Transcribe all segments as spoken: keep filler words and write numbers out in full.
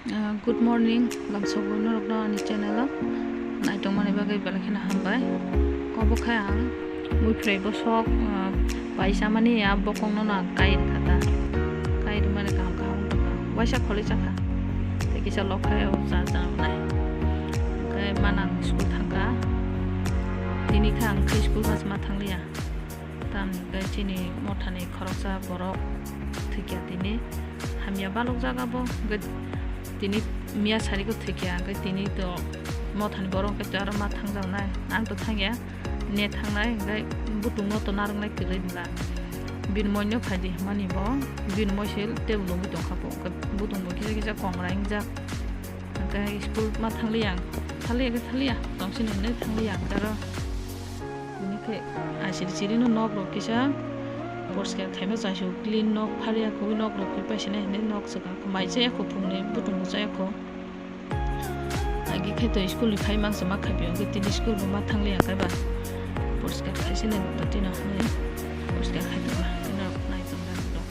Ah, good morning, lamsogo norokno ani channel o naitongmani bagwi belai kheno hambai. Obo khe ang muiphwrai bosok, ah, paisamani a bokongno no ang kai rwkha ta. Kai rwmani kaham kaham wngkha. Waisa kholi chakha. Tei kisa lok khe o cha cha wngnai. Hwnkhe manang school thangkha. Tini khe ang khe school bus ma thangliya. Tamni hwnkhe chini mothani khoroksa borok thwikya tini. Hamya balok jaga bo. Hwnkhe tini miya sariko thwikya. Hwnkhe tini to mothani borok hwnkhe to aro ma thangjaknai. Ang to thangya. Ne thangnai hwnkhe butungno to narwknai kwrwi bwla. Bini moino phaidi hwnmani bo. Bini moi se tei bo nugwi tongkha bo. Hwnkhe butung bo kisa kisa kongrai wngjak. Hwnkhe school ma thangliya ang. Thaliya khe thaliya. Tongsinini hinwi thangliya ang aro. Tini khe asiri sirino nok rok kisa poriskar khaima chaisuk clean nok phariya khogwi nok rok khe paisana hinwi nok swkang mai chaya kho phungni butung bo chaya kho. Agi khe to school ni phai mangsa ma khaipio hwnkhe tini school bo ma thangliya kaiba poriskar khaisani rok tino hinwi poriskar khai tongma tino nai tongda rok.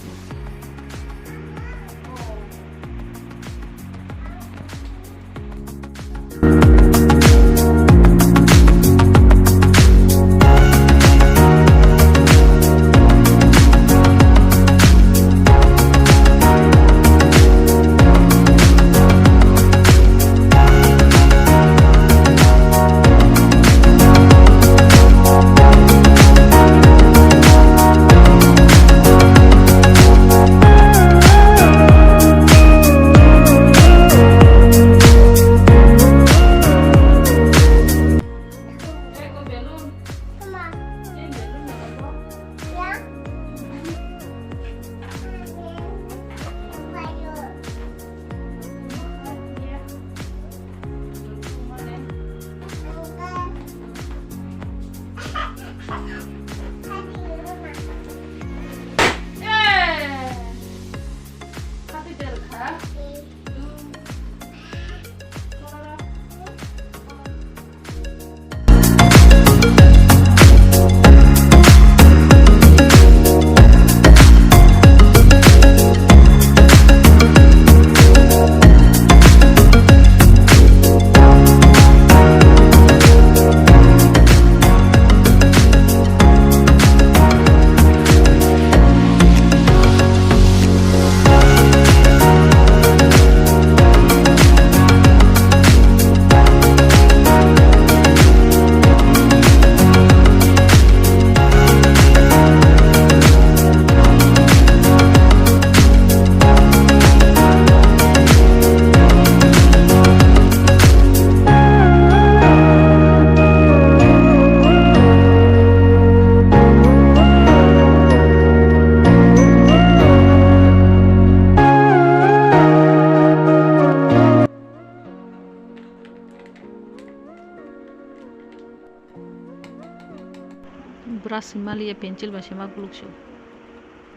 Brush se maliya, pencil bai se ma guluk se.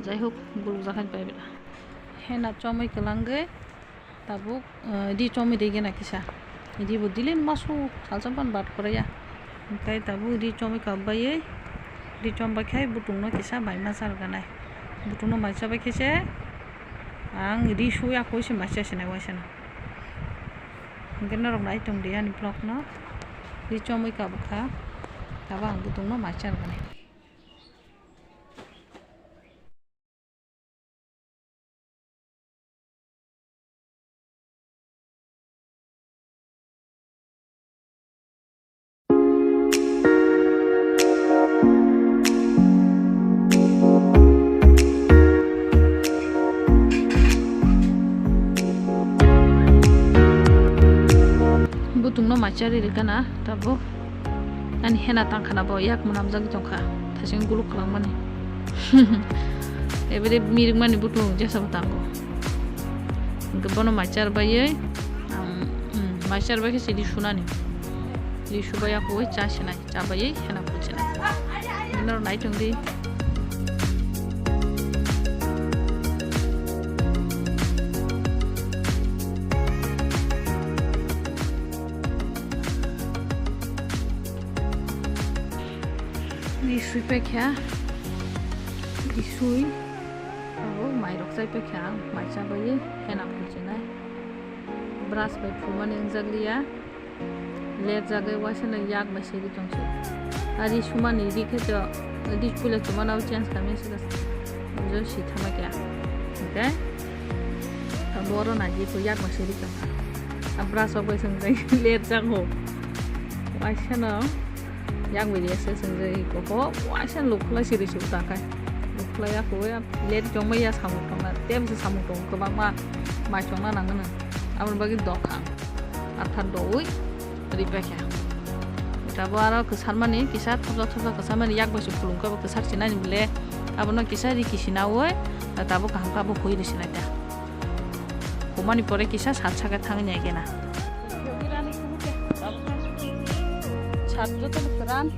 Jai hok, guluk jakhai bai bela. Hena chomwi kwlangwi tabuk, eh, ri chomwi de gena kisa. Ri bo dilin masu salsa ban bat koraya. Hwnkhe tabuk ri chomwi kap baiwi, ri chom bai khai butung no kisa bai ma char ganai. Butung no mai cha bai khe se ang ri su ya koi se mai cha se nai waisa no. Hwnkhe norok nai tong di ani vlog no. Ri chomwi kabo kha. Abo ang butung no mai char ganai. Butung no mai chari rikana tabuk. Ani hena tangkhana bo yak mwnamjagwi tongkha, thaising guluk khlangmani. Ebede mirikmani butung jesa bo tango. Hwnkhe bono mai char baiwi, ang, mm, mai char bai khe sidi sunani. Sidi subai yakugwi cha sinai, cha baiwi hena phul sinai. Bini oro nai tong di. Ri sui paikha, ri sui, abo mai rok chai paikha ang, mai cha bai hena phul chinai. Brush bai phumani wngjakliya. Lerjagwi waisano yak bai siri tongsi. Ari sumani ri khe to, ri puila chumano change khaimani se jo si thama kya. Okay? Abo oro nagi ko yak bai siri tongkha. A brush rok bai swngjak lerjago. Waisano yak bai ri se swngjak ko ho waisano lukhlai siri si ta khai. Lukhlai ya ko ya ler jongma ya samung tongna. Tebse samung tong kwbangma mai chongna nangno. Aboni bagwi dokhang. Athar doui ripakha. Tabo aro kwsarmani kisa thopsa thopsa kwsarmani yak bai se phulung khe bo kwsar sinani bole. Abono kisa ri kisinaui tabo kaham khe bo hui ri sinai ta. Humani pore kisa sat saka thangwi nai kena. Sat joto kwran.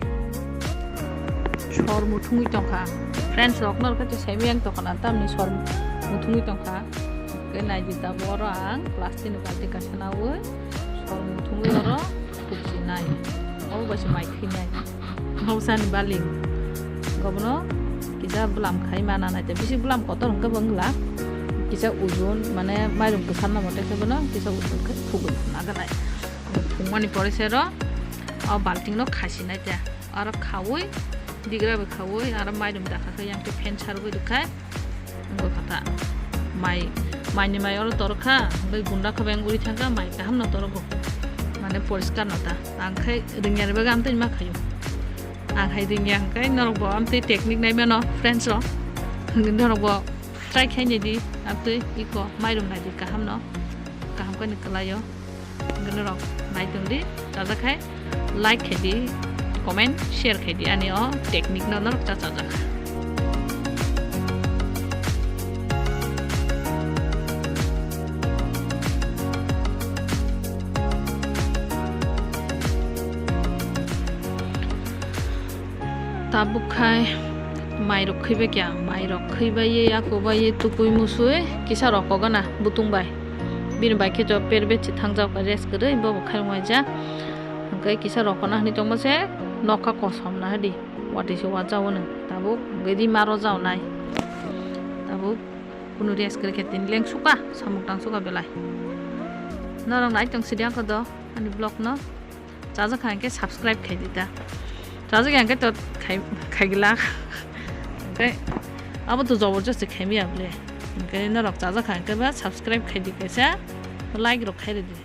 Sor muthungwi tongkha. Friends rok no khe semi yang tongkha na tamni sor muthungwi tongkha. Khe naidi tabuk oro ang plastic ni balti kaisa naui sor muthungwi oro khukchinai. Obo bai se mai khinai. Hausa ni baling. Gobono kisa bwlam khai mana nai te bisi bwlam kotor hwnkhe bo wngla. Kisa ujun mane mairum kwsarna mote khe bono kisa ujun khe khugui naganai. Phungmani pore se oro o balting no khasinai te. Aro khaui, digra bai khaui, aro mairum dakha khe yang khe fan sarwi rwkha. Wngkha kha ta. Mai, maini mai oro torkha, bai gunda khe bai wng uri thangkha, mai kaham no torogo. Mane poriskar no ta. Ang khai rwngya ni bagwi amtwi ma khaio. Ang hai rwngya hwnkhe norok bo amtwi technique nai mano, friends rok. Norok bo try khai nai di, amtwi iko mairum nai di kaham no. Kaham khe ni kwlaio. Norok nai tong di, chajak khai like khai di, comment, share khai di, ani o technique no norok cha chajak. Tabuk khai mai rok khwi bai kya, mai rok khwi bai ye, ako bai ye, tukui musui kisa rok kogana butung bai. Bini bai khe jo per bet si thangjak bai rest kwrwi, bo bo khai rwngmai ja. Hwnkhe kisa rokona hwnwi tongma se nokha kosom na hadi. Watwi se wajago no. Tabuk hwnkhe di maro jaonai. Tabuk kunu rest kwrwi khe tini lengsuka samung tangsuka belai. Norok nai tong sidi ang khe do ani vlog no. Chajak kha hwnkhe subscribe khai di ta. Chajak ya hwnkhe to khai, khai gila. Hwnkhe abo to joborjosti khai maya bole. Hwnkhe norok chajak kha hwnkhe ba subscribe khai di kaisa, like rok khai rw di.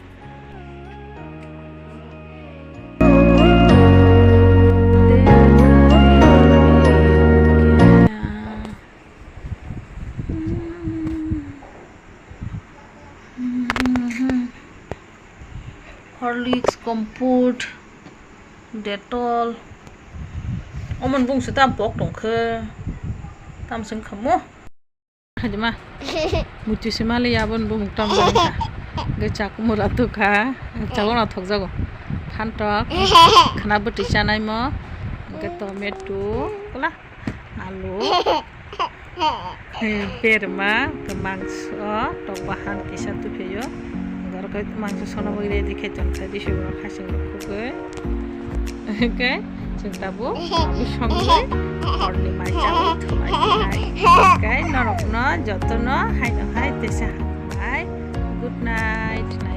Horlicks, Comfort, Dettol. Omon bung se tam pok tong khe. Tam sing khamo. Khajima. Muitu se mali abon bung tam jani kha. Ge chak mura tu kha. Chak ona thok jago. Phantok. Khana bwtwi chanai mo. Ge tomato. Kla. Alu. Berma, mangso, tok bahan kisa tuphiyo. Oro khe mangso sona bagwi ready khai tong kha, bisi borok hasing rok khugwi. Hwnkhe chwng tabuk abo songwi horni mai chao thwlai khe hai. Hwnkhe norokno jotono haino hai tesa hambai. Good night.